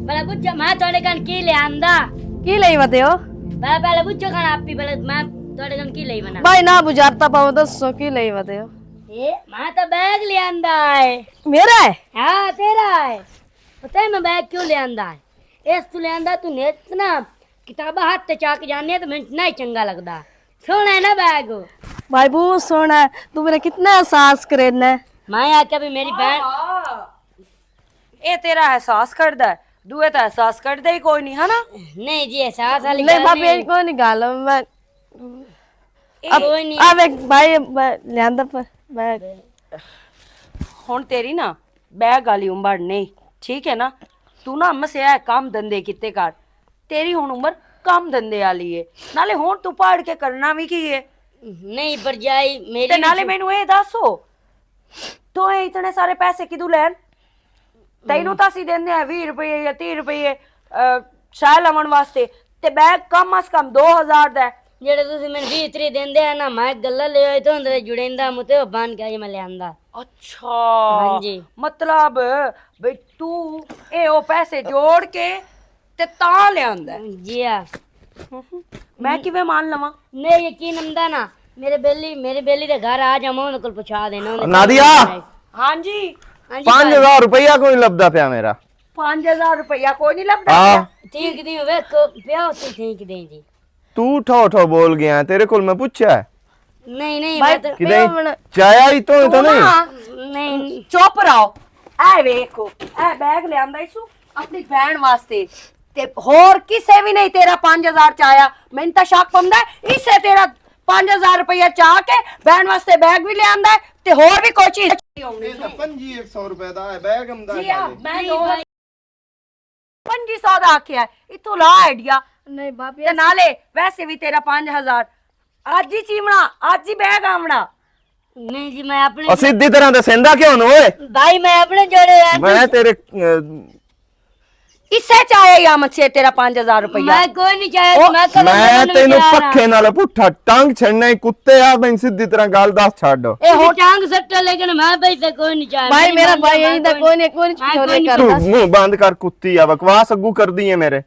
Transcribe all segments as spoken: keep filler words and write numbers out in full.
بھلا پوچھو، میں تہاڈے کن کی لے آندا؟ کی لئی ودے ہو؟ بھلا پہلے پوچھو کن آپ ہی، بھلا میں تہاڈے کن کی لئی ونا؟ بھائی، نہ بجارتا پاؤ، دسو کی لئی ودے ہو؟ اے، میں تو بیگ لے آندا ہے۔ میرا ہے؟ ہاں، تیرا ہے۔ پتہ ہے میں بیگ کیوں لے آندا ہے؟ اس تو لے آندا، تو نیت نا کتاباں ہاتھ تے چا کے جانے تو مینوں نہ ہی چنگا لگدا۔ سونا ہے نا بیگ؟ بھائی، بہت سونا ہے۔ تو میرا کتنا احساس کرے نا۔ میں آکھیا بھی میری بہن اے تیرا احساس کردا ہے، دوئے تے احساس کردا ہی کوئی نہیں، ہے نا؟ نہیں جی، احساس والی نہیں گل بھابی، نہیں۔ کوئی نہیں گل، میں اے اب کوئی نہیں۔ اب ایک بھائی، میں لیاندا پر میں ہن تیری نا بیگ والی عمر نہیں، ٹھیک ہے نا؟ تو نا مسیا ہے کم دھندے کیتے کر، تیری ہن عمر کم دھندے والی ہے، نالے ہن تو پڑھ کے کرنا بھی کی ہے؟ نہیں، پر جائی میری تے نالے مینوں اے دسو، تو اے اتنے سارے پیسے کدوں لین؟ تینوں تاں اسی دیندے ہیں ویہہ روپے یا تیہہ روپے، شاہ لون واسطے، تے بیگ کم از کم دو ہزار دا ہے۔ جیڑے تسی مینوں ویہہ تری دیندے ہیں نا، میں گلا لے آئی تو اندر جڑیندا متے بن کے آئی میں لیاندا۔ اچھا۔ ہاں جی۔ مطلب بھئی تو اے او پیسے جوڑ کے تے تاں لیاندا ہے۔ جی ہاں۔ میں کیویں مان لواں؟ نہیں، یقین امدا نا۔ میرے بیلی، میرے بیلی دے گھر آ جا، میں انہاں کول پہنچا دینا، انہاں نے نادیا! ہاں جی۔ ہاں جی پانچ ہزار بھائی۔ روپیہ کوئی لبدا پیا میرا؟ پانچ ہزار روپیہ کوئی نہیں لبدا ہاں۔ پیا؟ ٹھیک دی ویکھ، پیا اسی ٹھیک دی جی۔ تو ٹھو ٹھو بول گیا، تیرے کول میں پوچھا ہے؟ نہیں، نہیں، بھائی، میں تو کدے پیا من- چایا ہی تو، تو نہیں؟ نا، نہیں۔ چپ رہو۔ اے ویکھو، اے بیگ لے آندا ایسو اپنی بہن واسطے۔ تے ہور کسے وی نہیں تیرا پنج ہزار چایا۔ مینوں تاں شک پوندا ہے، اسے تیرا پنج ہزار روپیہ چا کے بہن واسطے بیگ وی لے آندا ہے تے ہور وی کوئی چیز۔ اے تاں پنجی ایک سو روپے دا ہے، بیگ ہم دا جی ہاں، میں دو پنجی سو دا آکھیا ہے، اتھوں لا آئیڈیا۔ نہیں بابی، تے نالے ویسے وی تیرا پنج ہزار۔ اج ہی چیمنا، اج ہی بیگ آونا۔ نہیں جی، میں اپنے اسی دی طرح دے سیندا کیوں نو اے؟ بھائی، میں اپنے جوڑے یار میں تیرے، اہ، اسے چاہے یا مچھے تیرا پنج ہزار روپیہ۔ میں کوئی نہیں چاہے، او، میں کدوں میں تینوں پکھے نال پٹھا ٹنگ چھڑنا ہی کتے آ، میں سیدھی طرح گل دس چھڈ۔ اے ہو ٹنگ سٹا، لیکن میں پیسے کوئی نہیں چاہے۔ بھائی، میرا بھائی، یہ دا کوئی نہیں، کوئی نہیں، کوئی نہیں کردا۔ تو منہ بند کر کتی آ، بکواس اگو کردی ہے میرے۔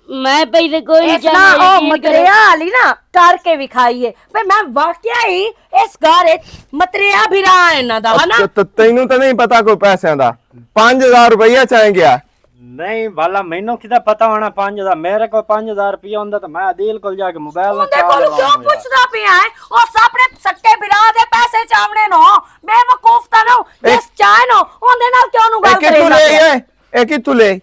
میں پیسے کوئی نہیں اس نا چاہے، او یقین کرو۔ متریا والی نا کر کے وکھائی ہے۔ پہ میں واقعی اس گھر وچ متریا بھرا ہے انہاں دا، ہے نا؟ تے، تے تینوں تے نہیں پتا کوئی پیسے دا۔ پنج ہزار روپیہ چاہے گیا۔ نہیں، بھلا مینوں کدا پتا ہونا پنج ہزار؟ میرے کول پنج ہزار روپیہ ہوندا تے میں عدیل کول جا کے موبائل نہ اون دے چارج کولوں کیوں لواؤں یار۔ پچھدا پیا ہے؟ او اپنے سکے بھرا دے پیسے چاونے نو، بے وقوف تاں نو، اے، جس چاہے نو، اون دے نال کیوں نو اے گل کتھوں کرے لے لگدا؟ اے؟ اے کتھوں لے؟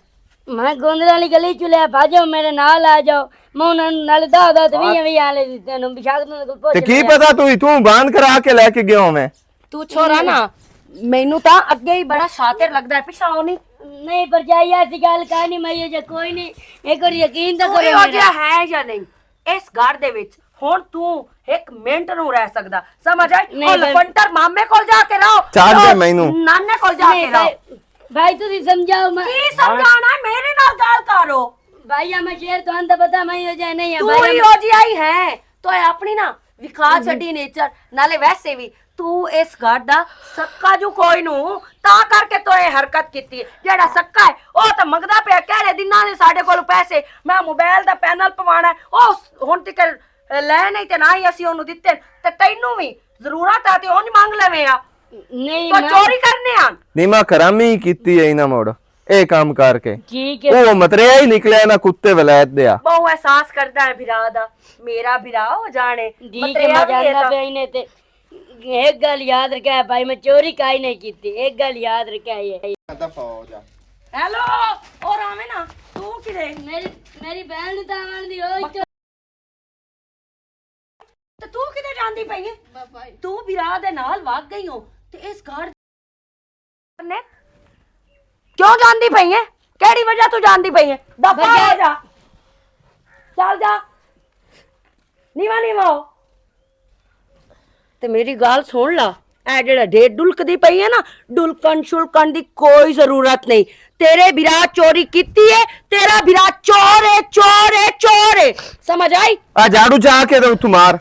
میں گوندر والی گلی چ لیا، بھاجو میرے نال آ جاؤ۔ میں انہاں نال دہ دہ تے ویہ ویہ آلے دتے نو، بشاک توں کول پوچھ تے کی لیا۔ پتا تو اتھوں باندھ کرا کے لے کے گیا ہوویں۔ تو چھوڑا نا، مینوں تاں اگے ہی بڑا شاطر لگدا ہے، پچھا ہو نہیں۔ نہیں، پر جائی ایسی گل کہنی میں، یہ جے کوئی نہیں، ایک اور یقین تو تو کرو یہ میرا۔ جہا ہے یا نہیں؟ اس گھر دے وچ ہن تو ایک منٹ نوں رہ سکدا، سمجھ آئی؟ نہیں، او بھائی۔ لفنٹر مامے کول جا کے رہو، چاٹ دے او مینوں۔ نانے کول جا نہیں، کے رہو۔ بھائی، بھائی، تسی سمجھاؤ میں۔ کی سمجھانا ہے؟ میرے نال گل کرو۔ بھائی، میں شیر تو انت پتا میں ہو جائے نہیں ہے، تو بھائی، ہی ہو جی آئی ہے۔ تو اے اپنی نا وکھا چھڈی نیچر، نالے ویسے وی تو اس گھر دا سکا جو کوئی نو، تا کر کے تو اے حرکت کیتی ہے۔ جیڑا سکا ہے، او تے منگدا پیا، کہہ رہے دناں نے ساڈے کول پیسے، میں موبائل دا پینل پوانا ہے، او ہن تک لے نہیں تے نہ ہی اسی اونوں دتے، تے تینوں وی ضرورت آ تے اونج منگ لویں آ۔ نہیں، تو میں چوری کرنے آن۔ نیما کرامی کیتی ہے انہاں مڑ، اے کام کر کے۔ ٹھیک ہے۔ او متریا ہی نکلیا نہ کتے ولایت دیا۔ بہو احساس کردا ہے بھرا دا، میرا بھرا ہو جانے، ٹھیک ہے، متریا میں بھی ہے جاندا تاں۔ پیا ہی نہیں تے ایک گل یاد رکھے بھائی، میں چوری کائی نہیں کیتی، ایک گل یاد رکھے یہ۔ دفعہ ہو جا۔ ہیلو، اور آویں نا، تو کدے؟ میری، میری بہن نوں تاں آون دی، او تے تو کدے جاندی پئی ہے؟ تو بھرا دے نال وگ گئی ہو تے اس گھر نے کیوں جاندی پئی ہے؟ کیڑی وجہ تو جاندی پئی ہے؟ دفعہ ہو جا، چل جا، نیوا نیوا ہو۔ تے میری گل سن لا، اے جڑا ڈیٹ ڈلکدی پئی ہے نا، ڈلکن شلکن دی کوئی ضرورت نہیں۔ تیرے بھرا چوری کیتی ہے، تیرا بھرا چور ہے، چور ہے، چور ہے۔ سمجھ آئی؟ آ جھاڑو چا کے تے اتھوں مار۔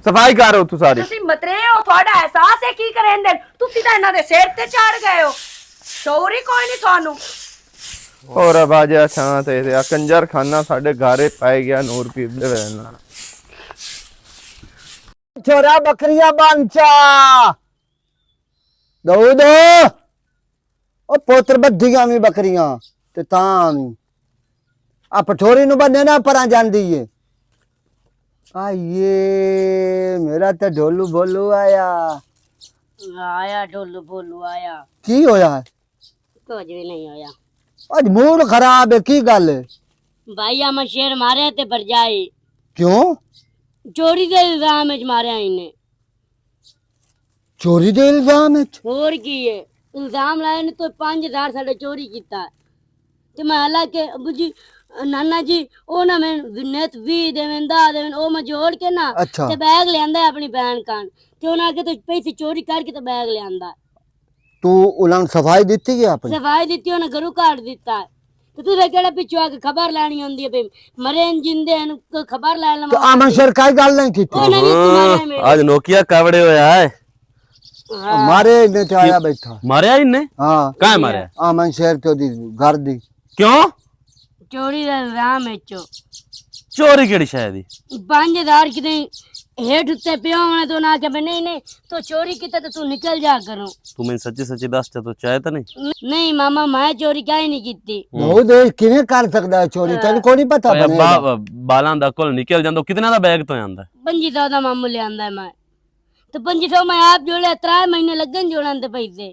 صفائی کر اتھوں ساری۔ تسی مترے ہو، تہاڈا احساس ہے کی کریندے؟ تسی تاں انہاں دے سر تے چڑھ گئے ہو۔ شعور ہی کوئی نہیں تھانوں۔ اور اب آ جا چھاں تے، تے آ کنجر خانہ ساڈے گھارے پائے گیا، نور پیر دے وجہ نال۔ چھوڑا بکریاں بانچا۔ دو دو۔ او پوتر بدھی گیا وی بکریاں۔ تے تاں وی۔ آ پٹھوری نو بننے نہ پراں جاندی ہے۔ آئیے، میرا تے ڈھولو بولو آیا۔ آیا ڈھولو بولو آیا۔ کی ہویا؟ کچھ بھی نہیں ہویا۔ اج موڈ خراب ہے، کی گل ہے؟ بھائی، ہم شیر مارے تے بھرجائی۔ کیوں؟ چوری دے الزام وچ ماریا انہیں۔ چوری دے الزام وچ؟ اور کی ہے؟ الزام لائے نے تو پنج ہزار ساڈے چوری کیتا۔ تے میں حالانکہ ابو جی، نانا جی، او نہ میں نیت وی دے وین، دہ دے وین، او میں جوڑ کے نا، اچھا۔ تے بیگ لیاندا ہے اپنی بہن کان۔ تے انہاں آکھیا تو پیسے چوری کر کے تے بیگ لیاندا۔ تو انہاں نوں صفائی دتی ہے اپنی؟ صفائی دتی، انہاں گھروں کڈ دتا۔ تے تساں کہڑا پچھوں آ کے خبر لینی ہوندی ہے، بھئی مرے ہن جیندے ہن، کوئی خبر لے لواں۔ تے آمن شیر کائی گل نہیں کیتی؟ او نہیں، نہیں، تمہارے میرے۔ آج نوکیا کاوڑے ہویا ہے۔ ہاں۔ مارے نے تے آیا بیٹھا۔ ماریا ہی نے؟ ہاں۔ کہاں ماریا؟ آمن شیر تے دی گھر دی۔ کیوں؟ چوری دا الزام ہے چو۔ چوری کیڑی شے دی؟ پنج ہزار کدے ہیٹھ اتے پیا ہونا تو نہ کہ نہیں، نہیں، تو چوری کیتا تو تو نکل جا کروں۔ تو میں سچی سچی دس تے تو چاہے تو نہیں؟ نہیں ماما، میں چوری کہیں نہیں کیتی۔ ہوں۔ بہت دیر کیویں کر سکدا ہے چوری؟ ہاں۔ تینوں کوئی نہیں پتا اے بنے با-، گا۔ بالاں دا کول نکل جاندو، کتنے دا بیگ تو آندا ہے؟ پنجی سو دا مامو لے آندا ہے میں۔ تو پنجی سو میں آپ جوڑے، ترے مہینے لگن جوڑن تے پیسے۔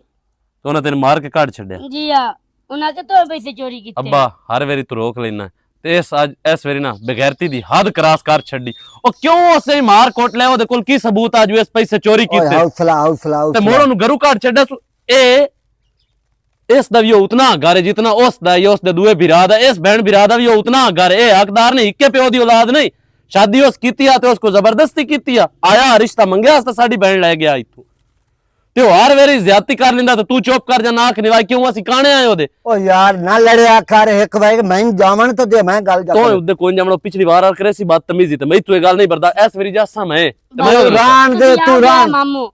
تو انہاں تینوں مار کے کڈ چھڈیا؟ جی ہاں، انہاں کے تو پیسے چوری کیتے۔ ابا، ہر ویری تو روک لینا۔ تے اس اج، اس ویری نا بغیرتی دی حد کراس کر چھڈی۔ او کیوں اسے مار کوٹ لے، او دے کول کی ثبوت آ جو اس پیسے چوری اوئے کیتے؟ حوصلہ، حوصلہ، تے حوصلہ۔ موڑ انہوں گھروں کڈ چھڈیا سو۔ اے، اس دا وی او اتنا گھر ہے جتنا اس دا ہے، اس دے دوئے بھرا دا، اس بہن بھرا دا وی او اتنا گھر ہے۔ اے حقدار نہیں، اکے پیو دی اولاد نہیں۔ شادی اس کیتی آ تے اس کو زبردستی کیتی آ۔ آیا رشتہ منگیا اس تے ساڈی بہن لے گیا اتھوں۔ تے او ہر ویری زیادتی کر لیندا تے تو چپ کر جانا، آکھ نہیں وائی کیوں اسی کانے آئے اودے۔ او یار، نہ لڑیا کر، ایک وے میں جاون تے دے، میں گل جا تو کر۔ اودے کون جاونا، پچھلی وار آ کرے سی بدتمیزی تے میں تو یہ گل نہیں بردا، اس ویری جاسا میں۔ تے میں بھائی، اودے ران دے، تو ران۔ مامو،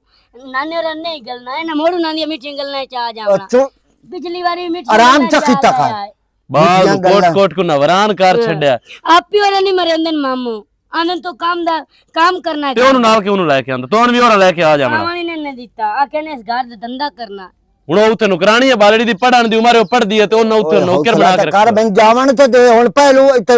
نانے رن نہیں گل نہ، نہ موڑو نانی میٹھی گل نہ چا جاونا۔ اچھا۔ پچھلی واری میٹھی آرام گل نہ چا چا کیتا کر۔ بال میٹھیاں گلاں۔ کوٹ کوٹ کو نوران کر ہاں۔ چھڈیا۔ آپ ہی والا نہیں مرے اندن مامو۔ آنند تو کام دا، کام کرنا ہے تے اونوں گھر دا۔ نال کیوں نوں لے کے آندا؟ تو اون وی اوناں لے کے آ جاونا۔ آوانی نے نے دیتا، آ کہنے اس گھر دا دھندا کرنا۔ ہن او اتھے نوکرانی ہے، بالڑی دی پڑھن دی عمر ہے، او پڑھدی ہے تے اوناں اتھے اوئے نوکر حوصلہ بنا تے کے کر، رکھیا۔ بن جاون تے دے، ہن پہلو اتھے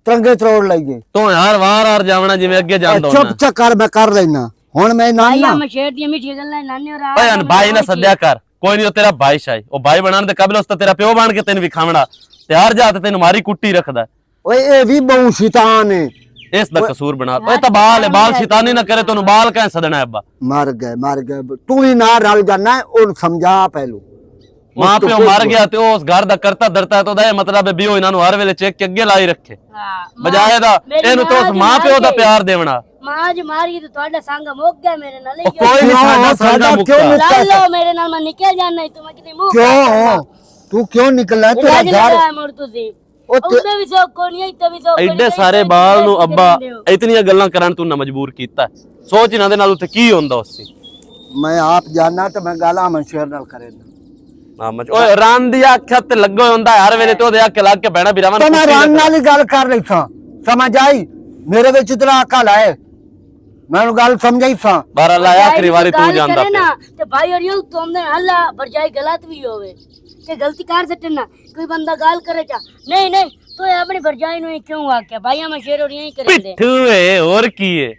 ترنگے تروڑ لائیے۔ تو یار وار وار جاونا جویں اگے جاندا ہوندا۔ چپ چا کر، میں کر لینا۔ ہن میں نان بھائی، نہ۔ ہم شیر دی میٹھی گلاں نانے اور آ اوئے ہن بھائی نہ سدیا کر۔ کوئی نہیں، او تیرا بھائی شاہی۔ او بھائی بنان دے قابل، اس تے تیرا پیو بن کے تینوں وکھاونا۔ تے ہر جا تے تینوں ماری کٹی رکھدا ہے۔ اوئے، اے وی بہوں شیطان ہے۔ اس دا قصور بنا۔ اوئے، تاں بال ہے، بال شیطانی نہ کرے، تینوں بال کہیں سدنا ہے ابا؟ مر گئے، مر گئے۔ تو ہی نہ رل جانا ہے، اون سمجھا پہلو۔ ماں پیو مر گیا تے او اس گھر دا کرتا درتا ہے، تو دا اے مطلب ہے بیو انہاں نوں ہر ویلے چیک کے اگے لائی رکھے۔ ہاں، بجائے دا، اینوں تو اس ماں پیو دا پیار دیونا۔ ماں جو مار گئی تو تہاڈا سانگا مک گیا میرے نال۔ او کوئی نہیں، ساڈا سانگا مکتا۔ لو میرے نال، میں نکل جانا، تو میں کدی منہ کیوں؟ تو کیوں نکلنا ہے؟ تیرا گھر مڑ تسی۔ او تے اوندے وی سوکھ کونی، ایتھے وی سوکھ کونی، ایڈے سارے بال نوں ابا اتنیاں گلاں کرن توں نہ مجبور کیتا۔ سوچ انہاں دے نال اتھے کی ہوندا اس سی۔ میں آپ جاننا تے میں گالاں منشور نال کرے نا۔ ہاں، مج-، اوئے، رن دی اکھ تے لگا ہویا ہوندا ہے، ہر ویلے تے اودے اکھ لگ کے بہنا بیراواں نوں تے میں کچھ نہیں رن کردا۔ نال ہی گل کر لیساں، سمجھ آئی؟ میرے وچ اتنا عقل ہے، میں انہوں گل سمجھائی ساں۔ بہرحال، آیا آخری واری تو گل جاندا کرے پیا۔ نا، تے بھائی اور یوں تو ہم نے اللہ برجائی غلط بھی ہوئے، کہ غلطی کر سٹے نا، کوئی بندہ گل کرے چا، نہیں، نہیں، تو اے اپنی برجائی نوں ہی کیوں آکھیا؟ بھائی، ہم شیر اور یہی کریں دے۔ پٹھو ہے، اور کی ہے؟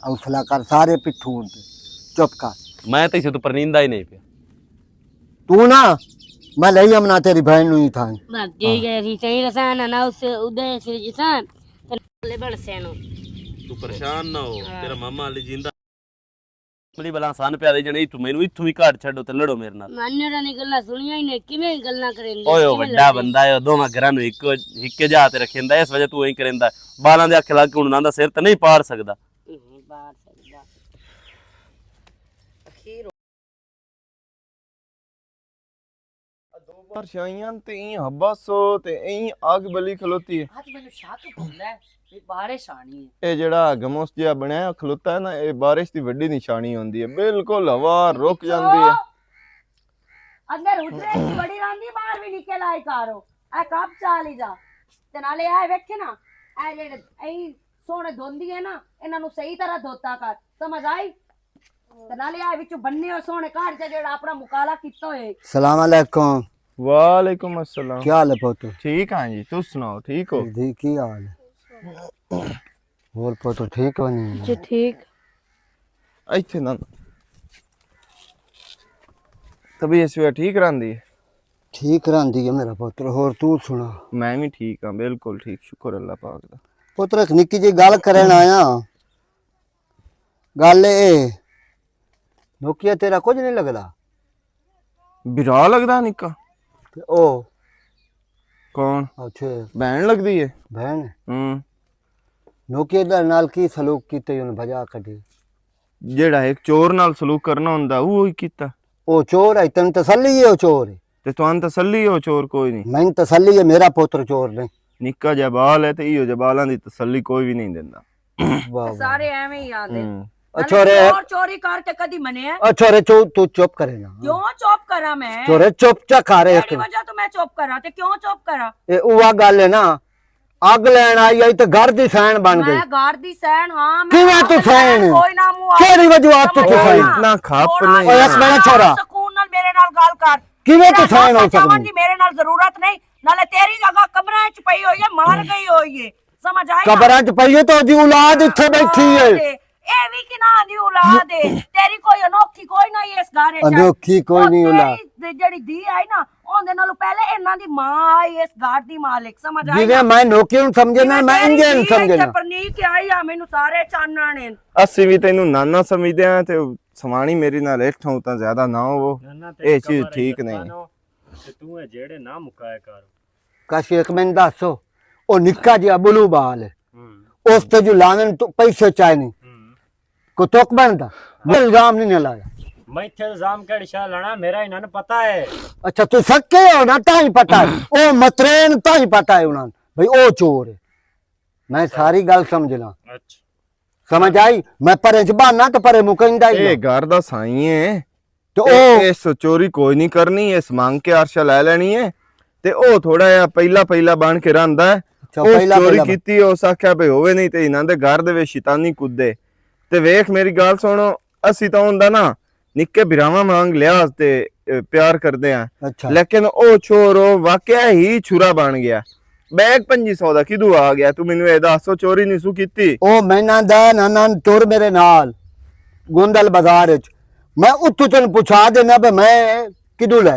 حوصلہ کر، سارے پٹھو ہوں تے۔ چپ کر۔ میں تے اسے تو پرنیندہ ہی نہیں پیا۔ تو نا، میں لئی امنا تیری بہن نوں ہی تھا۔ بس ٹھیک ہے، اسی صحیح رسان ہے نا، اس ادے سے جسان، تے لے بڑ سینو۔ تو پریشان نہ ہو، ہاں۔ تیرا ماما علی جیندا۔ ملی بلا سان پیا دے جنے، اتھوں مینوں اتھوں ہی کاٹ چھڈو تے لڑو میرے نال۔ مانیو راں دی گلاں سنیاں ہی نہیں، کیویں گلاں کریں دے، اوئے، او کیویں وڈا لڑدے؟ بندہ ہے، او دوواں گھراں نوں اکو، ہکے جا تے رکھیندا، اس وجہ تو ایں کریندا۔ بالاں دے اکھ لگ کے ہن انہاں دا سر تے نہیں پاڑ سکدا۔ نہیں پاڑ سکدا۔ دو بار شائیاں تے ایں حبس ہو تے ایں اگ بلی کھلوتی ہے۔ اج مینوں شک ہوندا ہے وی بارش آنی ہے۔ اے جڑا گموس جیا بنیا کھلوتا ہے نا، اے بارش دی وڈی نشانی ہوندی ہے۔ بالکل ہوا رک جاندی ہے۔ اندر اترے کی بڑی راندی، باہر بھی نکل آئے کارو۔ اے کپ چا لے جا۔ تے نالے اے ویکھے نا، اے جڑے اے سونے دھوندی ہے نا، انہاں نوں صحیح طرح دھوتا کر، سمجھ آئی؟ تے نالے اے وچوں بننے ہوئے سونے کڈ تے جڑا اپنا مکالا کیتا ہوئے۔ السلام علیکم۔ وعلیکم السلام۔ کیا حال ہے پوتو؟ ٹھیک ہاں جی، تس سناؤ، ٹھیک ہو؟ جی، کی حال ہے؟ اور پوتو ٹھیک ہو نہیں؟ جی ٹھیک۔ ایتھے نہ، طبیعت شبیعت ٹھیک رہندی ہے؟ ٹھیک رہندی ہے میرا پتر، اور تو سنا؟ میں بھی ٹھیک ہاں، بالکل ٹھیک، شکر اللہ پاک دا۔ پتر، ایک نکی جی گل کرن آیا۔ گل اے، نوکیا تیرا کچھ نہیں لگدا؟ برا لگدا نکا؟ تے او؟ کون؟ اچھا۔ بہن لگدی ہے؟ بہن؟ ہوں۔ نوکیا دے نال کی سلوک کیتے انہوں بھجا کڈی؟ جیڑا ایک چور نال سلوک کرنا ہوندا، وہ ہی کیتا۔ او چور ہے، تن تسلی ہے او چور ہے۔ تے تہان تسلی ہو چور کوئی نہیں؟ میں تسلی ہے، میرا پوتر چور نہیں۔ نکا جا بال ہے تے ایہو جا بالاں دی تسلی کوئی بھی نہیں دیندا۔ واہ واہ۔ سارے ایویں ہی آندے۔ ہوں۔ اچھا رے۔ چور چوری کر کے کدی منیا ہے؟ اچھا رے، چو-، تو چپ کرے نا۔ کیوں چپ کراں میں؟ چورے چپ چا کر۔ تیری وجہ تو میں چپ کراں، تے کیوں چپ کراں؟ اے اوہ گل ہے نا، اگ لین آئی آئی تے گھر دی سین بن گئی۔ میں گھر دی سین، ہاں، میں کیویں تو سین؟ کوئی نہ منہ آ۔ کیڑی وجوہات تو سین؟ اتنا کھپ نہیں۔ اوہ، ایک منٹ چھوڑا۔ سکون نال میرے نال گل کر۔ کیویں تو سین ہو سکدی؟ میرے نال ضرورت نہیں، نالے تیری جگہ قبراں وچ پئی ہوئی ہے، مر گئی ہوئی ہے۔ سمجھ آئی نا؟ قبراں چ پئی ہے تے اودی اولاد اتھے بیٹھی ہے۔ اے وی کناں دی اولاد ہے۔ تیری کوئی انوکھی کوئی نہ اس گھر وچ۔ انوکھی کوئی نہیں اولاد۔ جیڑی دی آئی نا، اوندے نالوں پہلے انہاں دی ماں آئی، اس گھر دی مالک، سمجھ آئی نا؟ جویں میں نوکری نوں سمجھنا، میں انجے نوں سمجھنا۔ پرنی کے آئی آ، مینوں سارے چانن نے۔ اسی وی تینوں نانا سمجھدے آں تے سوانی میری نال ہیٹھوں تاں زیادہ نہ ہوو۔ اے چیز ٹھیک نہیں۔ تے توں اے جیڑے نہ مکایا کر۔ کاشی ایک منٹ دسو، او نکا جیا بلو بال ہے۔ اس تے جو لاون تو پیسے چاہے نہیں۔ کو توک بندا؟ میں الزام نہیں نہ لایا۔ میں اتھے الزام کہڑی شاہ لانا، میرا انہاں نوں پتہ ہے۔ اچھا، تو سکے ہو نا، تاں ہی پتہ ہے۔ او مترین تاں ہی پتہ ہے انہاں نوں۔ بھئی او چور ہے۔ میں ساری گل سمجھنا۔ اچھا۔ سمجھ آئی؟ میں پرے زبان نہ تو پرے مکیندا ہی اے نہ۔ گھر دا سائیں ہے۔ تے تے او اس چوری کوئی نہیں کرنی، اس مانگ کے عرشہ لے لینی ہے۔ تے او تھوڑا جہا پہلا پہلا بن کے رہندا ہے۔ اچھا، اس پہلا چوری پہلا بن۔ کیتی، اس آکھیا پے ہووے نہیں تے انہاں دے گھر دے وچ شیطانی کودے۔ تے ویکھ میری گل سنو، اسی تاں ہوندا نا، نکے بھراواں وانگ لحاظ تے، اے، پیار کردے ہاں۔ اچھا۔ لیکن او چھور او واقعہ ہی چھرا بن گیا۔ بیگ پنجی سو دا کدوں آ گیا؟ تو مینوں اے دس، او چوری نہیں سو کیتی؟ او میں نہ دا، نہ، نہ، ٹر میرے نال۔ گوندل بازار وچ۔ میں اتھوں تینوں پچھا دینا پے میں کدوں لے۔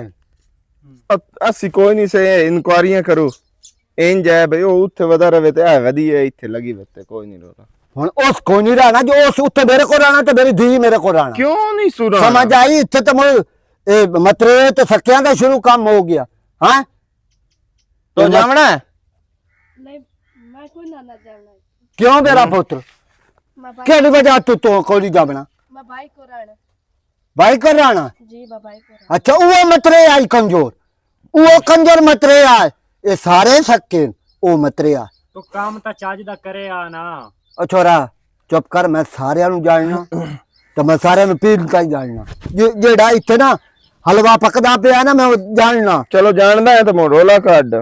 ا-، اسی کوئی نہیں سے انکوائریاں کرو۔ انج ہے بھئی، او اتھے ودا رہے تے اے ودی ہے، اتھے لگی وتے کوئی نہیں رولا۔ ہن اس کوئی نہیں رہنا، جو اس اتھے میرے کو رہنا تے میری دھی میرے کو رہنا۔ کیوں نہیں سو رہنا؟ سمجھ آئی؟ اتھے تے مو-، اے مترے تے سکیاں دا شروع کام ہو گیا۔ ہاں؟ تو جاونا ہے؟ نہیں، میں کوئی نہ، نہ جاونا ہے۔ کیوں میرا پتر؟ میں بھائی کیڑی وجہ تو، تو کوئی نہیں جاونا؟ میں بھائی کو رہنا۔ بھائی کو رہنا؟ جی، میں بھائی کو رہنا۔ اچھا، وہ مترے آئی کمزور۔ وہ کمزور مترے آئے۔ یہ سارے سکے، وہ مترے آ۔ تو کام تا چاج دا کرے آ نا۔ او چھورا، چپ کر، میں سارے نوں جاننا۔ تے میں سارے نوں پیر تائیں جاننا۔ جے-، جیڑا اتھے نا حلوا پکدا پیا نا، میں او جاننا۔ چلو جاندا ہے تے موں رولا کڈ۔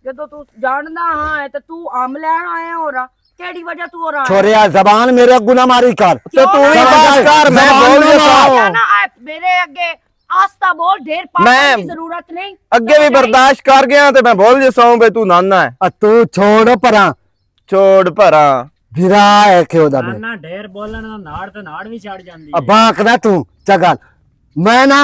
جدوں تو جاندا ہاں ہے تے تو آم لین آیا ہو رہا، کیڑی وجہ تو ہو رہا ہے؟ چھوریا، زبان میرے اگوں نہ ماری کر۔ تے تو وی بس کر، میں بول جاتا ہوں۔ میرے اگے آستا بول، ڈھیر پاپا کی ضرورت نہیں۔ اگے بھی برداشت کر گیا تے میں بول جاتا ہوں بے تو نانا ہے۔ آ تو چھوڑ پراں۔ چھوڑ پراں۔ گرا ہے کیوں دا میں؟ نہ، ڈھیر بولن نال ناڑ تے ناڑ وی چڑھ جاندی ہے۔ ابا آکھدا توں چگل۔ میں نا،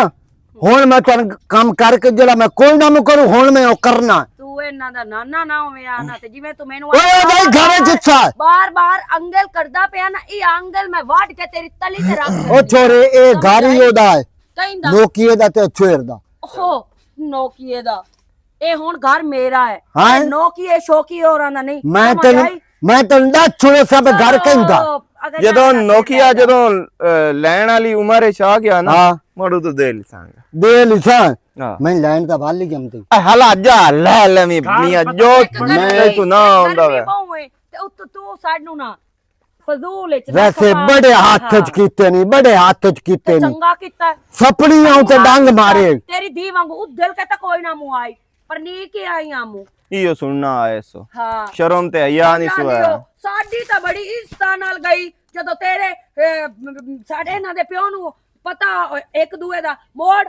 ہن میں تن کم کر کے جڑا میں کوئی نہ مکروں، ہن میں او کرنا۔ تو انہاں دا نانا نہ ہوویں آ نا، تے جویں تو مینوں اوئے بھائی، گھر وچ حصہ ہے۔ بار بار انگل کردا پیا نا، ای انگل میں وڈ کے تیری تلی تے رکھ او چھوڑے، اے گھر ہی اودا ہے۔ کہیں دا؟ نوکیے دا تے چھویر دا۔ اوہو، نوکیے دا۔ اے ہن گھر میرا ہے۔ ہاں؟ اے نوکیے شوکیے ہوراں دا نہیں۔ میں سمجھ تینوں، آئی؟ میں تینوں دس چھوڑے سب گھر کہیں دا۔ اگر جدوں میں نوکیا، جدوں، اے، لین والی عمر وچ آ گیا نا، ہاں۔ مڑو تو دے لساں گا۔ دے لساں؟ ہاں۔ میں لین دا بھال ہی جمدی۔ اے ہلا جا، لے لے میں گھر میاں پتہ جو نہیں میں تو نہ گرمی آندا وے۔ بہوں ہے، تے اتوں تو ساڈوں نہ فضول وچ نہ ویسے کپا بڑے ہاتھ وچ کیتے نہیں، بڑے ہاتھ وچ کیتے نہیں۔ چنگا کیتا۔ سپڑی آؤں تے ڈنگ مارے۔ تیری دھی وانگو ادھل کے تے کوئی نہ منہ آئی۔ پرنی کے آئی آمو۔ ایہو سننا آئے سو۔ ہاں۔ شرم تے حیا نہیں سو آیا۔ ساڈی تاں بڑی عزت نال گئی، جدوں تیرے، اے، م-، م-، ساڈے انہاں دے پیو نوں پتہ، اک دوئے دا موڑ۔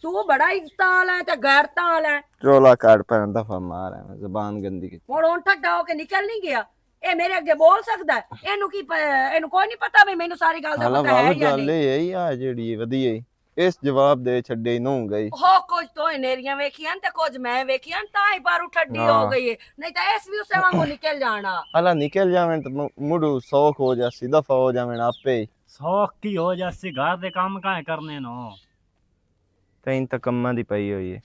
تو بڑا عزت والا ہے تے غیرت والا ہے۔ رولا کاٹ پہن دفعہ مار ہے، زبان گندی کی۔ ہن، ہن ٹھڈا ہو کے نکل نہیں گیا۔ اے میرے اگے بول سکدا ہے؟ اینوں کی پ-، اینوں کوئی نہیں پتا بھی مینوں ساری گل دا پتا ہے یا نہیں؟ گل اے ہے، آ جیڑی ودی ہے، اس جواب دے چھڈے نو گئی۔ ہو، کچھ تو انیریاں ویکھیاں تے کچھ میں ویکھیاں، تاں ہی پاروں ٹھڈی ہو گئی ہے، نہیں تاں اس وی اسے وانگوں نکل جانا۔ ہلا نکل جاویں تے م-، مڈو سوکھ ہو جاسی، دفعہ ہو جاویں آپے ہی۔ سوکھ کی ہو جاسی، گھر دے کام کائیں کرنے نو؟ تین تک کماں دی پئی ہوئی ہے۔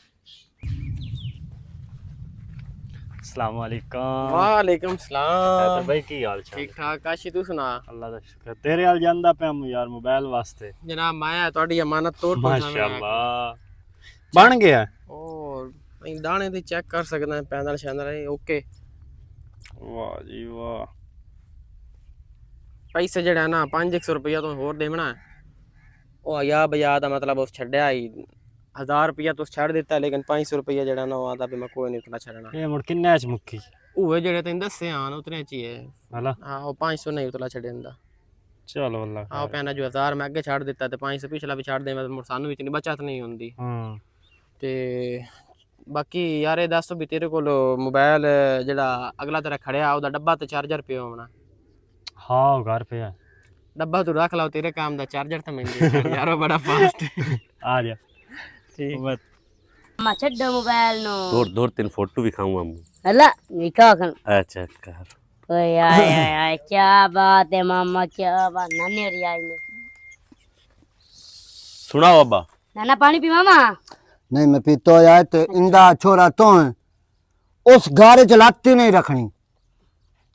السلام علیکم۔ وعلیکم السلام۔ حیدر بھائی، کی حال چال ہے؟ ٹھیک ٹھاک، کاشی، تو سنا؟ اللہ دا شکر۔ تیرے حال جاندا پیا ہم یار، موبائل واسطے۔ جناب، میں آ تہاڈی امانت توڑ پہنچانا ہے۔ ماشاءاللہ۔ بن گیا؟ اور دانے دی چیک کر سکدا ہے، پینل شینل ہے، اوکے۔ واہ جی واہ۔ پیسے جڑا نا، پانچ سو روپیہ تو ہور دیونا ہے۔ او یا بیا دا مطلب اس چھڈیا ہی، ہزار روپیہ تو چھڈ دیتا، لیکن پانچ سو روپیہ جڑا نا، او آندا بھی میں کوئی نہیں اتنا چھڈنا۔ اے مڑ کنے اچ مکی؟ اوہ جڑے تین دسے آن، اتنے اچ ہی ہے۔ ہلا؟ ہاں، او پانچ سو نہیں اتنا چھڈے ہوندا۔ چلو اللہ آؤ خیر۔ پہنا جو ہزار میں اگے چھڈ دیتا تے پانچ سو پچھلا بھی چھڈ دے، میں مڑ سانو وچ نہیں بچت نہیں ہوندی۔ ہاں۔ تے باقی یار، اے دس بھی تیرے کول موبائل جڑا اگلا تیرا کھڑیا، او دا ڈبہ تے چارجر پیا ہونا؟ ہاں، او گھر پیا۔ ڈبہ تو رکھ لاؤ، تیرے کام دا چارجر تے میں دے یار، او بڑا فاسٹ۔ آ جا۔ ٹھیک۔ بس۔ ما چھڈو موبائل نو۔ دور، دور تین فوٹو وکھاؤں ہم۔ اللہ، نکاح کن۔ اچھا، کر۔ اوئے، آئے، آئے، آئے، کیا بات ہے ماما، کیا بات، نانے ہری آئی نے۔ سناؤ ابا۔ نانا، پانی پیواں ماں؟ نہیں، میں پیتا ہویا ہے تے اندا چھوڑا تو ہے۔ اس گھر وچ لت ہی نہیں رکھنی۔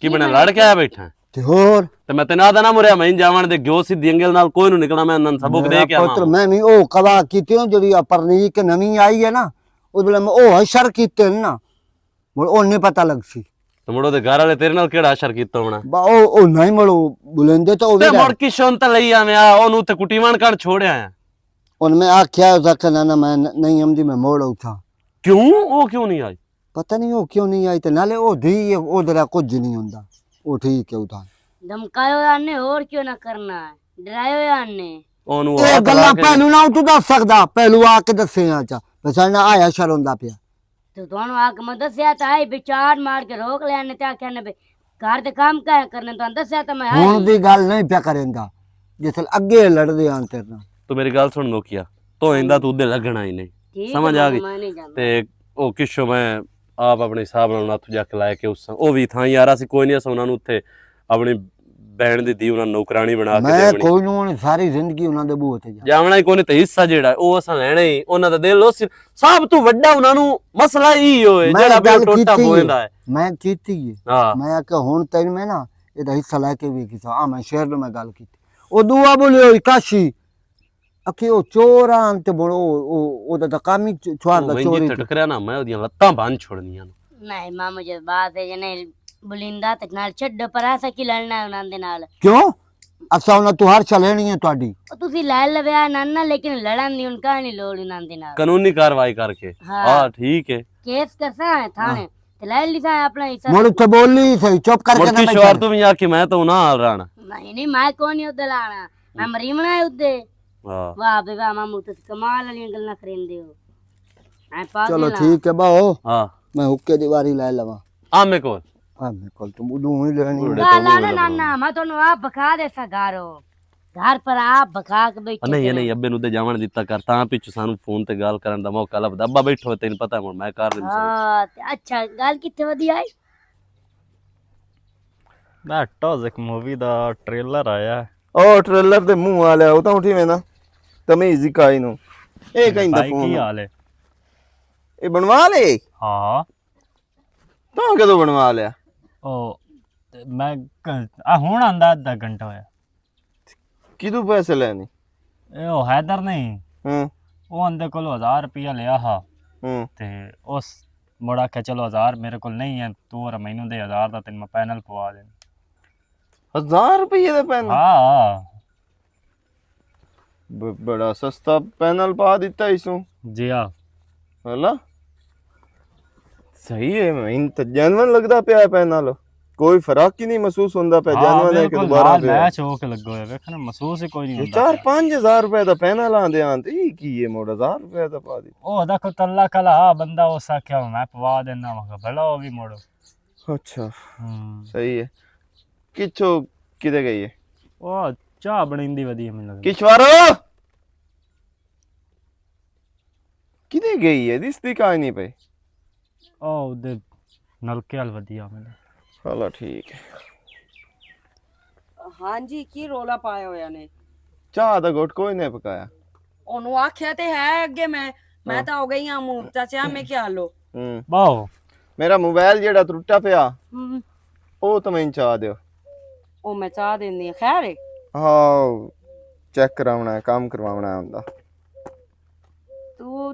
کی بنا، لڑ کے آیا بیٹھا؟ تے ہور؟ تے میں تینوں آدھا نہ مریا، میں جاون دے گیو سی دینگل نال کوئی نو نکلنا، میں انہاں نوں سبق دے میرا کے آواں۔ پتر، میں نہیں او قضا کیتی ہوں، جڑی اپرنی کے نویں آئی ہے نا، اس ویلے میں او حشر کیتے ہیں نا، مڑ او نہیں پتہ لگ سی۔ تے مڑ او دے گھر والے تیرے نال کیڑا حشر کیتا ہونا؟ با، او، او نہیں مڑ او بلندے تے او تے وی مڑ رہ۔ کی شون تے لئی آویں آ، اونوں تے کٹی وان کر چھوڑیا آ۔ ان میں آکھیا، اس آکھیا، "نہ، نہ، میں ن-، نہیں آمدی، میں موڑ اٹھا۔" کیوں؟ او کیوں نہیں آئی؟ پتہ نہیں او کیوں نہیں آئی، تے نالے او دی، او درا کچھ نہیں ہوندا۔ او ٹھیک ہے، اتھا۔ دھمکایا ہویا نے، اور کیوں نہ کرنا ہے؟ ڈرایا ہویا نے۔ اونوں اے ہاتھ لا گلاں کے پہلو نہ تو دس سکدا، پہلو آ کے دسے آ چا۔ بس نہ آیا شر ہوندا پیا۔ تے تانوں آ کے میں دسیا تے آئے بچار مار کے روک لیا نے تے آکھیا نے بے گھر دے کام کہہ کرنے، تانوں دسیا تے میں آئی۔ ہن دی گل نہیں پیا کریندا، جس ویلے اگے لڑدے آن تیرے نال۔ تو میری گل سن نوکیا، تو ایندا تو ادے لگنا ہی نہیں۔ ٹھیک ہے، سمجھ آ گئی؟ میں نہیں جاندا۔ تے او کشو میں آپ اپنے حساب نال انہاں اتھوں جا کے لایا کہ اس او وی تھاں یار اسی کوئی نہیں، اساں انہاں نوں اتھے اپنی بہن دی دھی انہاں نوکرانی بنا کے میں دیونی۔ کوئی نوں ساری زندگی انہاں دے بوہ تے جا۔ جاونا ہی کوئی نہیں تے حصہ جیڑا ہے، او اساں لینا ہی، انہاں دا دل اس سب تو وڈا انہاں نوں مسئلہ ہی ہوئے، میں جیڑا بھی گل ٹوٹا کیتی ہے۔ بویندا ہے۔ میں کیتی ہے۔ ہاں۔ میں آکھیا ہن تین میں نا، اے دا حصہ لے کے وی کیتا۔ آ میں شہر نوں میں گل کیتی۔ او دعا بولی ہوئی کاشی۔ اکھے او چور آن تے بڑو، او، او دا تقامی چ-، چوار او دا وینجی چوری تے تے۔ ٹکریا نا، میں اودیاں لتاں بن چھوڑنیاں نے۔ نہیں ماما، جذبات ہے جنے بلیندا تے نال چھڈ پر ایسا کی لڑنا ہے انہاں دے نال؟ کیوں؟ اساں انہاں تو ہر شے لینی ہے تہاڈی۔ او تسی لے لویا نانا، لیکن لڑن دی ان کا نہیں لوڑ انہاں دے نال۔ قانونی کاروائی کر کے۔ ہاں۔ ہاں، ٹھیک ہے۔ کیس کرساں ہے تھانے۔ ہاں۔ تے لے لیساں اپنا حصہ۔ مڑ اتھے بول نہیں صحیح، چپ کر کے نہ بیٹھا۔ شوہر تو بھی آ کے میں تو نہ حال رہنا۔ نہیں، نہیں، میں کون نہیں ادھر آنا۔ میں مریمنا ہے ادھر۔ واہ۔ واہ بے واہ، مامو، تسی کمال والیاں گلاں کریندے ہو۔ میں پاگل چلو ہاں۔ ٹھیک ہے، باہو۔ ہاں۔ میں حکے دی واری لے لواں۔ آ میرے کول۔ آ میرے کول، تم اڈوں ہی لینی۔ اڈے لا، تو لا، اڈے لا، لا، لا، میں تانوں آپ بکھا دے سا گھر ہو۔ گھر پر آپ بکھا کے بیٹھے نہیں، کرے۔ نہیں، ابے نوں تے جاون دتا کر، تاں پچھو سانوں فون تے گل کرن دا موقع لبدا۔ ابا بیٹھو، تینوں پتہ ہے ہن میں کر نہیں سکدا۔ ہاں، تے اچھا، گل کتھے ودی آئی؟ میں ٹاز ایک مووی دا ٹریلر آیا۔ او ٹریلر دے منہ والے، او تاں اٹھی وینا۔ تمیز ہی کائی نو۔ اے کہیں دا بھائی، فون کی ہے؟ حال ہے؟ اے بنوا لے؟ ہاں۔ تاں کدوں بنوا لیا؟ او، تے میں ک-، آ ہن آندا ادھا گھنٹہ ہویا۔ کدوں پیسے لینے؟ اے او حیدر نہیں۔ ہاں۔ او اندے کولوں ہزار روپیہ لیا ہا۔ ہاں۔ تے اس مڑا کہ چلو ہزار میرے کول نہیں ہے، تو اور مینوں دے ہزار دا تین میں پینل پوا دینا۔ ہزار روپیے دا پینل؟ ہاں۔ ب-، بڑا سستا پینل پا دیتا اس نوں۔ جی ہاں۔ ہلا؟ صحیح ہے، میں تو جینوئن لگدا پیا ہے پینل۔ کوئی فرق ہی نہیں محسوس ہوندا پیا، ہاں، جینوئن ہے کہ بالکل دوبارہ نال پیا ہے۔ میچ ہو کے لگا ہویا، ویکھنا محسوس ہی کوئی نہیں یہ ہوندا چار پیا۔ پنج ہزار روپے دا پینل آندے آندے، یہ کی ہے موڑ ہزار روپے دا پا دی۔ او دیکھو تلا کلا، ہاں، بندہ اس آکھیا میں پوا دینا، میں کہا بھلا او بھی موڑو۔ اچھا، ہوں۔ صحیح ہے۔ کچھو کدے گئی ہے؟ او چاہ بنیندی ودی ہے مینوں لگدا۔ کشوارو! کدے گئی ہے؟ دسدی کائیں نہیں پئی۔ او دے نلکے وال ودی آ مینوں۔ چلو ٹھیک ہے۔ ہاں جی، کی رولا پایا ہویا نے؟ چاہ دا گھٹ کوئی نہیں پکایا۔ اونوں آکھیا تے ہے اگے میں، میں ہاں۔ تاں ہو گئی ہاں مور چاچا، میں کیا لو؟ ہوں۔ باہو۔ میرا موبائل جیڑا ٹرٹا پیا، ہوں۔ او تاں میں چاہ دیو۔ او میں چاہ دیندی ہاں، خیر ہے؟ ہاں، چیک کراونا ہے، کام کرواونا ہے ہوندا۔ تو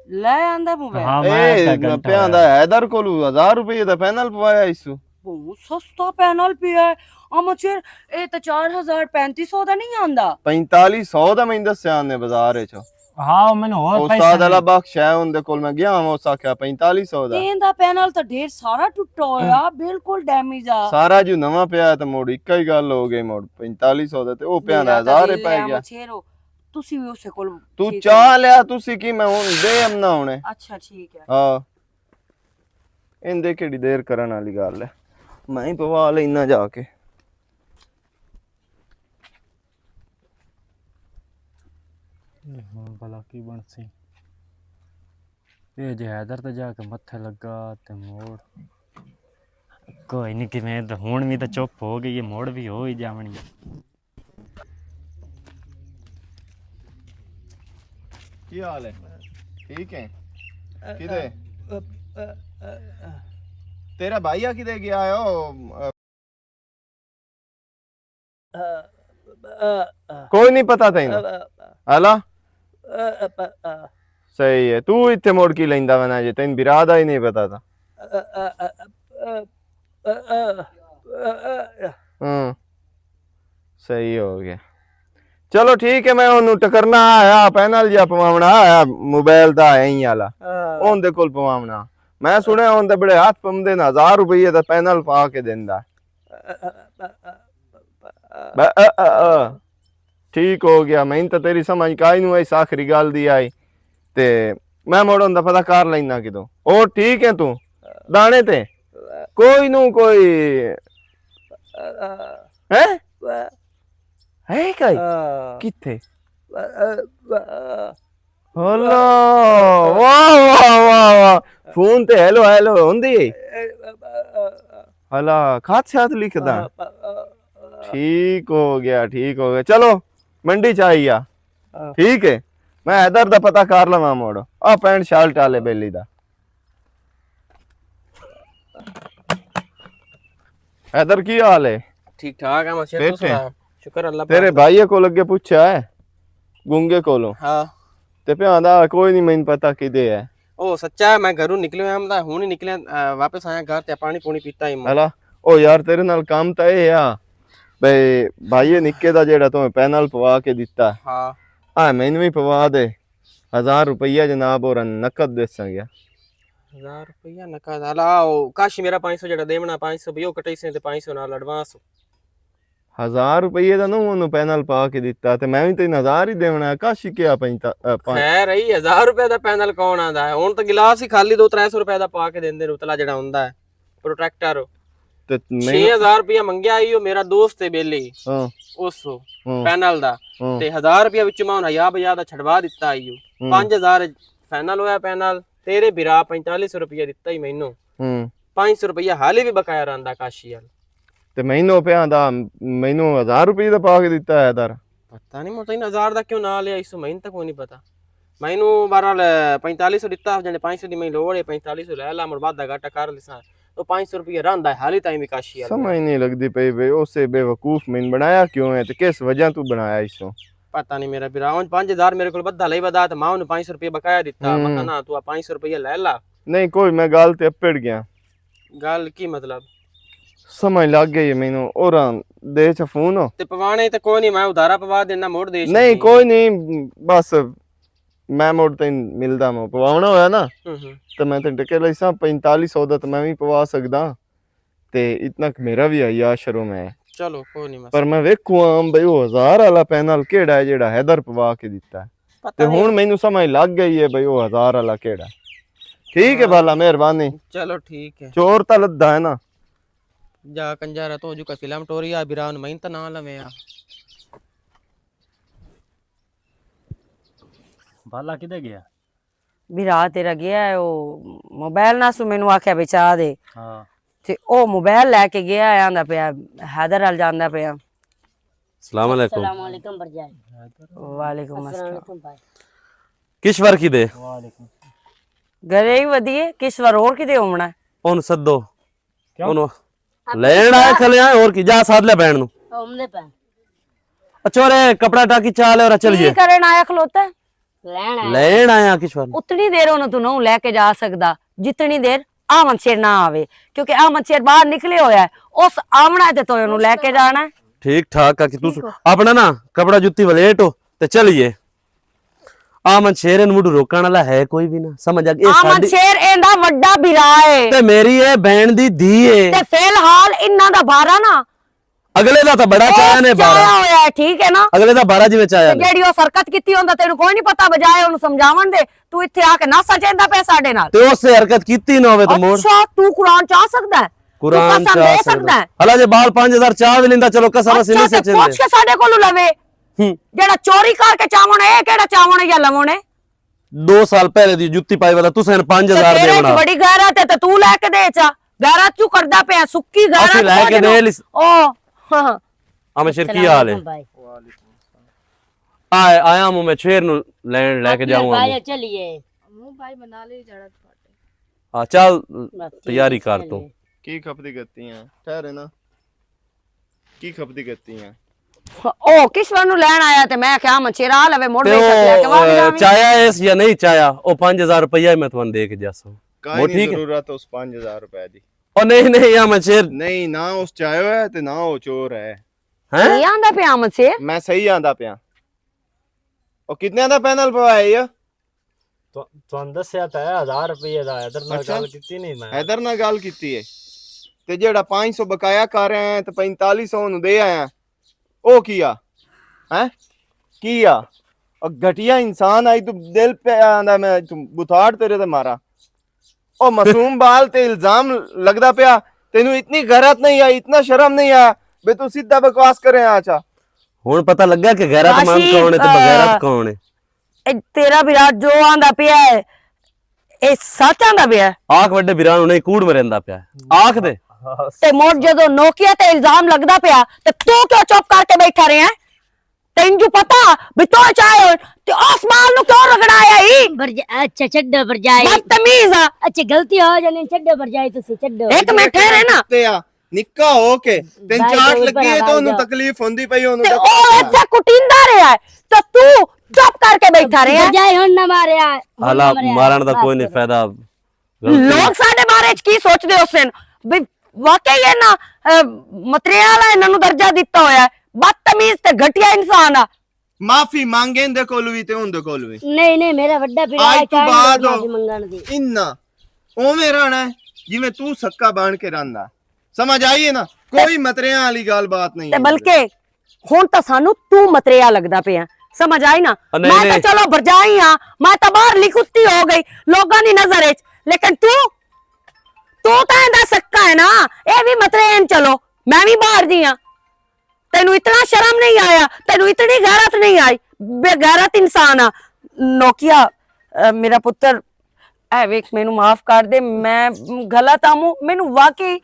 لے آندا موبائل؟ ہاں، میں اے، اے، میں گھنٹہ پیا آندا ہے، حیدر کولوں ہزار روپے دا پینل پوایا اس۔ بہت سستا پینل پیا ہے۔ اما چیر، اے تے چار ہزار پینتی سو دا نہیں آندا۔ پینتالی سو دا میں دسیا نے بازار وچ۔ ہاں، میں نے اور پیسے استاد اللہ بخش ہے، ان دے کول میں گیا ہاں، اس آکھیا پینتالی سو دا۔ تین دا پینل تے ڈھیر سارا ٹوٹا ہویا، بالکل ڈیمیج آ۔ سارا جو نواں پیا ہے تے موڑ اکا ہی گل ہو گئی، موڑ پینتالی سو دا تے او پیا میرا تے ہزار دل پے ہے گیا۔ مچھیرو، تسی وی اسے کول تو ٹھیک چاہ ہے۔ لیا، تسی کی میں ہن دے ہم نہ ہونے۔ اچھا، ٹھیک ہے۔ ہاں۔ ایندے کیڑی دیر کرن والی گل ہے، میں ہی پوا لینا جا کے۔ ہن بھلا کی بنسی؟ اے جے حیدر تے جا کے متھے لگا تے موڑ۔ کوئی نہیں، کیویں تے ہن وی تے چپ ہو گئی ہے، موڑ وی ہو ہی جاونی ہے۔ کی حال ہے؟ ٹھیک ہے؟ کدے؟ تیرا بھائی آ کدے گیا ہے؟ او، کوئی نہیں پتا تینوں؟ ہلا؟ صحیح ہے۔ تو اتھے مڑ کی لیندا وینا جے، تین برا دا ہی نہیں پتا تھا۔ ہوں۔ صحیح ہو گیا۔ چلو ٹھیک ہے، میں انہوں ٹکرنا آیا، پینل جا پواونا آیا، موبائل دا آیا ہی آلا۔ ہاں۔ اون دے کول پواونا۔ میں سنیا اون دے بڑے ہاتھ پمدے نا، ہزار روپیے دا پینل پا کے دیندا۔ ب-، ا-، ا-، ا۔ ٹھیک ہو گیا، میں تو تیری سمجھ کائی نو اس آخری گل دی آئی۔ تے میں مڑ ہوندا پتہ کر لینا کدوں۔ او ٹھیک ہے تو؟ دانے تے؟ کوئی نو کوئی۔ ہیں؟ ہے کائی؟ کتھے؟ ہلو، واہ، واہ، واہ، واہ۔ فون تے ہیلو، ہیلو ہوندی ہے۔ ہلا، خط شات لکھدا۔ ٹھیک ہو گیا، ٹھیک ہو گیا۔ چلو، منڈی چ آئی آ۔ ٹھیک ہے، میں حیدر دا پتہ کر لواں موڑ۔ آ پینٹ شرٹ والے بیلی دا۔ حیدر، کی حال ہے؟ ٹھیک ٹھاک ہے، ماشاءاللہ، فٹ ہے؟ شکر اللہ پاک۔ تیرے بھائی کو لگے پوچھا ہے، گونگے کولوں۔ ہاں۔ تے پیا آندا، "کوئی نہیں، مینوں پتہ کدے ہے۔" او سچا ہے، میں گھروں نکلے ہوئے ہم دا، ہوں ہی نکلے، آ، واپس آیا گھر تے پانی پونی پیتا ہی میں۔ ہلا، او یار، تیرے نال کام تا اے آ، بھائی، بھائی نکے دا جیڑا تو پینل پوا کے دتا۔ ہاں۔ آ، مینوں بھی پوا دے۔ ہزار روپیہ جناب، اور نقد دے سنگیا۔ ہزار روپیہ نقد؟ ہلا، او کاش میرا پانچ سو جیڑا دیونا، پانچ سو بھی او کٹائی سے تے پانچ سو نال ایڈوانس۔ ہزار روپیے دا نہ اونوں پینل پا کے دتا، تے میں وی تین ہزار ہی دیونا ہے، کاشی کیا پینتا، اے، پانچ۔ خیر ہی، ہزار روپے دا پینل کون آندا ہے؟ ہن تاں گلاس ہی خالی دو ترے سو روپے دا پا کے دیندے نے، اتلا جڑا ہوندا ہے، پروٹیکٹر۔ تے میں چھ ہزار روپیہ منگیا ہی، او میرا دوست ہے بیلی، ہاں۔ اس ہاں۔ پینل دا۔ ہاں۔ تے ہزار روپیہ وچ میں ہن حیا بیا دا چھڈوا دتا ہی۔ ہاں۔ پنج ہزار فائنل ہویا پینل، تیرے بھرا پینتالیس سو روپیہ دتا ہی مینوں۔ ہوں۔ پنج سو روپیہ حالی بھی بقایا رہندا کاشی وال۔ تے مینوں پیا دا، مینوں ہزار روپیہ دا پا کے دتا ہے در۔ پتہ نہیں، میں تین ہزار دا کیوں نہ لیا، اس مہینے تک کوئی نہیں پتا۔ مینوں بہرحال پینتالیس سو دتا، جنے پنج سو دی میں لوڑ ہے، پینتالیس سو لے لا، مڑ بعد دا گھاٹا کر لیساں۔ تو پنج سو روپیہ رہندا ہے حالی تائیں بھی کاشی وال۔ سمجھ نہیں لگدی پئی بھئی، اسے بے وقوف میں بنایا کیوں ہے تے کس وجہ تو بنایا اس کو؟ پتہ نہیں میرا بھرا، ہن پنج ہزار میرے کول بدھا لئی ودا تے میں انہوں پنج سو روپیہ بقایا دتا، میں کہا، "نہ، تو آ پنج سو روپیہ لے لا۔" نہیں، کوئی، میں گل تے اپڑ گیا۔ گل کی مطلب؟ سمجھ لگ گئی ہے مینوں، اور دے چا فون ہو؟ تے پوانے تے کوئی نہیں، میں ادھارا پوا دینا، موڑ دے نہیں، چھوڑی۔ کوئی نہیں، بس میں مڑ تین ملدا میں پواونا ہویا نا، تے میں تین ٹکے لئی ساں پینتالیس سو دا، تے میں وی پوا سکدا۔ تے اتنا کہ میرا وی آئی آ شروع میں۔ چلو، کوئی نہیں، پر میں ویکھوں آں بھئی، او ہزار والا پینل کیڑا ہے جیڑا حیدر پوا کے دتا ہے؟ تے ہن مینوں سمجھ لگ گئی ہے بھئی، او ہزار والا کیڑا ہے۔ ٹھیک ہے، بالا، مہربانی۔ چلو، ٹھیک ہے۔ چور تاں لدا ہے نا۔ جا کنجارا، تو جو کا فلم ٹوری آ، بیران میں تے نہ لویں آ۔ بالا کدے گیا؟ بھرا تیرا گیا ہے، او موبائل نہ سو مینوں آکھیا بچا دے۔ ہاں۔ تے او موبائل لے کے گیا ہے، آندا پیا، حیدر ال جاندا پیا۔ السلام علیکم۔ السلام علیکم برجائے۔ وعلیکم السلام۔ السلام علیکم بھائی۔ کشور کی دے؟ گھرے ہی ودیے، کشور اور کی دے ہونا ہے؟ اون سدو۔ کیوں؟ اون لین آئے کھلے آئے، اور کی؟ جا ساتھ لے بہن نو۔ اچھا، اور اے کپڑا ٹاکی چا لے اور چلیے۔ کی کرن آیا کھلوتا ہے؟ لین آیا کشور۔ اتنی دیر انہوں تو نہ لے کے جا سکدا، جتنی دیر آمد شیر نہ آوے، کیونکہ آمد شیر باہر نکلے ہویا ہے، اس آونا ہے تے تو انہوں لے کے جانا ہے۔ ٹھیک ٹھاک آ کہ تس اپنا نا کپڑا جتی ولیٹ ہو تے چلیے۔ آمد شیر ان مڈو روکن والا ہے کوئی بھی نہ، سمجھ آ گئی؟ آمد شیر ایندا وڈا بھرا ہے۔ تے میری اے بہن دی دھی ہے۔ تے فی الحال انہاں دا بارہ نا اگلے دا تاں بڑا چایا نے بارہ۔ ہویا ہے، ٹھیک ہے نا؟ اگلے دا بارہ جی وچ آیا تے نے۔ جیڑی او حرکت کیتی ہوندا، تینوں کوئی نہیں پتا، بجائے اونوں سمجھاون دے، تو ایتھے آ کے ناسا چیندا پیا ساڈے نال۔ تے اس نے حرکت کیتی نہ ہوے تے موڑ۔ اچھا، تو قرآن چاہ سکدا ہے؟ قرآن چاہ سکدا ہے؟ حالا جے بال پانچ ہزار چاہ وی لیندا، چلو، قسم اسی نہیں تے سچن دے۔ پوچھ کے ساڈے کولوں لوے۔ ہوں۔ جیڑا چوری کر کے چاون ہے، اے کیڑا چاون ہے یا لوون ہے؟ دو سال پہلے دی جُتی پائی والا، تساں نے پنج ہزار تیرے وچ بڑی غیرت ہے تے تو لے کے دے چا۔ غیرت کیوں کردا پیا؟ سکی غیرت اسی لے کے دے لس۔ او، ہاں، ہاں۔ ہاں، میں شیر، کی حال ہے؟ آیا، آیا ہوں میں شیر نو لین لے کے جاؤں ہوں۔ چلیے۔ ہاں، چل، تیاری کر تو۔ کی کھپدی گتی ہیں؟ ٹھہرے نا۔ کی کھپدی گتی ہیں؟ او کشور نو لین آیا تے میں کیا مچھرا لوے مڑ تے ویکھ او، سکیا کہ واہ، اے، چایا اس یا نہیں چایا، او پنج ہزار روپیہ میں تمہیں دے کے جاساں۔ کائیں وہ نہیں ٹھیک ہے؟ ضرورت اس پنج ہزار روپے دی۔ او نہیں، نہیں، یا مچھر۔ نہیں، نہ اس چاہے ہویا تے نہ او چور ہے۔ ہیں؟ نہیں آندا پیا مچھر۔ میں صحیح آندا پیا۔ او کتنے دا پینل پوایا یہ؟ تو، تہانوں دسیا تے ہے، ہزار روپے دا، حیدر نال اچھا۔ گل کیتی نہیں میں۔ حیدر نال گل کیتی ہے۔ تے جیڑا پانچ سو بقایا کر رہے ہیں تے پینتالیس سو نو دے آیا۔ او کیا؟ ہیں؟ کیا؟ او گھٹیا انسان آئی تو دل پہ آندا میں تو بتاڑ تیرے تے مارا۔ او معصوم بال تے الزام لگدا پیا۔ تینوں اتنی غیرت نہیں آئی، اتنا شرم نہیں آیا۔ بے تو سیدھا بکواس کرے آ چا۔ ہن پتہ لگا کہ غیرت مند کون ہے تے بغیرت کون ہے۔ اے تیرا برا جو آندا پیا ہے، اے سچ آندا پیا ہے؟ آکھ وڈے برا نوں نہیں، کوڑ مریندا پیا ہے۔ آکھ دے۔ تے مڑ جدوں نوکیا تے الزام لگدا پیا، تے تو کیوں چپ کر کے بیٹھا رہیا ہے؟ تینوں پتا بھی تو چاہے ہو، تے اس بال نوں کیوں رگڑایا ہی؟ برج-، اچھا، چھڈو برجائی۔ بدتمیز آ۔ اچھا، غلطی ہو جانی، چھڈو برجائی، تسی چھڈو۔ ایک منٹ ٹھہرے نا۔ نکا ہو کے تین چاٹ لگی ہے تو انہوں تکلیف ہوندی پئی، انہوں تے او ایتھے کٹیندا رہیا ہے، تے تو چپ کر کے بیٹھا رہیا ہے۔ بجائے ہن نہ ماریا، ہن نہ حالا ماریا۔ مارن دا کوئی نہیں فائدہ۔ لوگ ساڈے بارے چ کی سوچدے ہو سن؟ بھی واقعی یہ نہ، اے، متریال ہے، انہاں نوں درجہ دتا ہویا ہے، بدتمیز تے گھٹیا انسان آ۔ معافی مانگے اندے کول وی تے اوندے کول وی۔ نہیں، نہیں، میرا وڈا بھرا آج ہے، تو کیا بعد معافی ہو منگن دی؟ انہاں اوویں رہنا ہے جویں تو سکا بن کے رہندا۔ سمجھ آئی ہے نا؟ کوئی متریاں والی گل بات نہیں تے ہے۔ بلکہ ہن تاں سانوں تو متریا لگدا پیا۔ سمجھ آئی نا؟ او نہیں، میں تاں نہیں۔ چلو برجائی ہاں، میں تاں باہر لکھتی ہو گئی لوگاں دی نظر وچ، لیکن تو، تو تاں ایندا سکا ہے نا، اے وی مترے ہیں، چلو میں وی باہر دی ہاں۔ تینوں اتنا شرم نہیں آیا، تینوں اتنی غیرت نہیں آئی، بے غیرت انسان آ۔ نوکیا، اے، میرا پتر، اے ویکھ، مینوں معاف کر دے، میں غلط آموں، مینوں واقعی،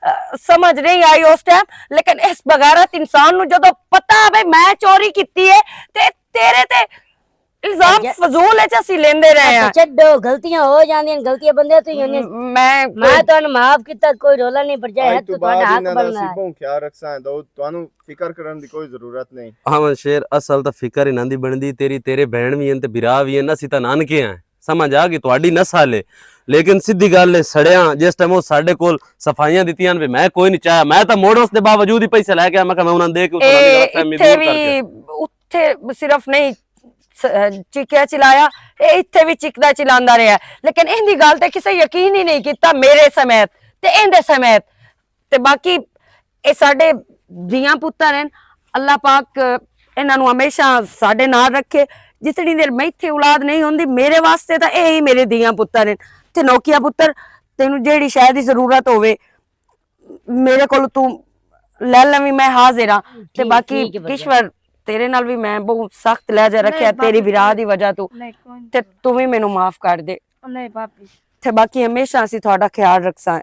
اے، سمجھ نہیں آئی اس ٹائم، لیکن اس بغیرت انسان نوں جدوں پتا ہوے میں چوری کیتی ہے، تے تیرے تے الزام فضول ہے جے اسی لیندے رہے ہیں۔ چھڈو، غلطیاں ہو جاندیاں، غلطیاں بندے تو ہی ہوندیاں۔ میں میں تانوں معاف کیتا، کوئی رولا نہیں، پر جائے حد تو تہاڈا حق بننا ہے۔ بہت خیال رکھساں، تو تانوں فکر کرن دی کوئی ضرورت نہیں۔ احمد شیر، اصل تاں فکر انہاں دی بندی، تیری، تیرے بہن وی ہیں تے بھرا وی ہیں، اسی تاں نانکے ہیں۔ سمجھ آ گئی تہاڈی نسل ہے۔ لیکن سیدھی گل ہے، سڑیاں جس ٹائم او ساڈے کول صفائیاں دتیاں نے، میں کوئی نہیں چاہیا، میں تاں موڑ اس دے باوجود ہی پیسے لے کے آیا، میں کہا میں انہاں دے کے اس نال غلط فہمی دور کر کے۔ اتھے صرف نہیں، چکیا چلایا، اے اتھے وی چکدا چلاندا رہیا، لیکن ایندی گل تے کسے یقین ہی نہیں کیتا میرے سمیت تے ایندے سمیت۔ تے باقی اے ساڈے دیاں پتر ہن، اللہ پاک انہاں نوں ہمیشہ ساڈے نال رکھے۔ جتنی دیر میں اتھے اولاد نہیں ہوندی، میرے واسطے تاں اے ہی میرے دیاں پتر ہن۔ تے نوکیا پتر، تینوں جیڑی شے دی ضرورت ہووے، میرے کول توں لے لویں، میں حاضر ہاں۔ تے باقی کشور، تیرے نال وی میں بہت سخت لہجہ رکھیا تیری بھرا دی وجہ تو، تے تو وی مینوں معاف کر دے۔ تے باقی ہمیشہ اسی تہاڈا خیال رکھساں۔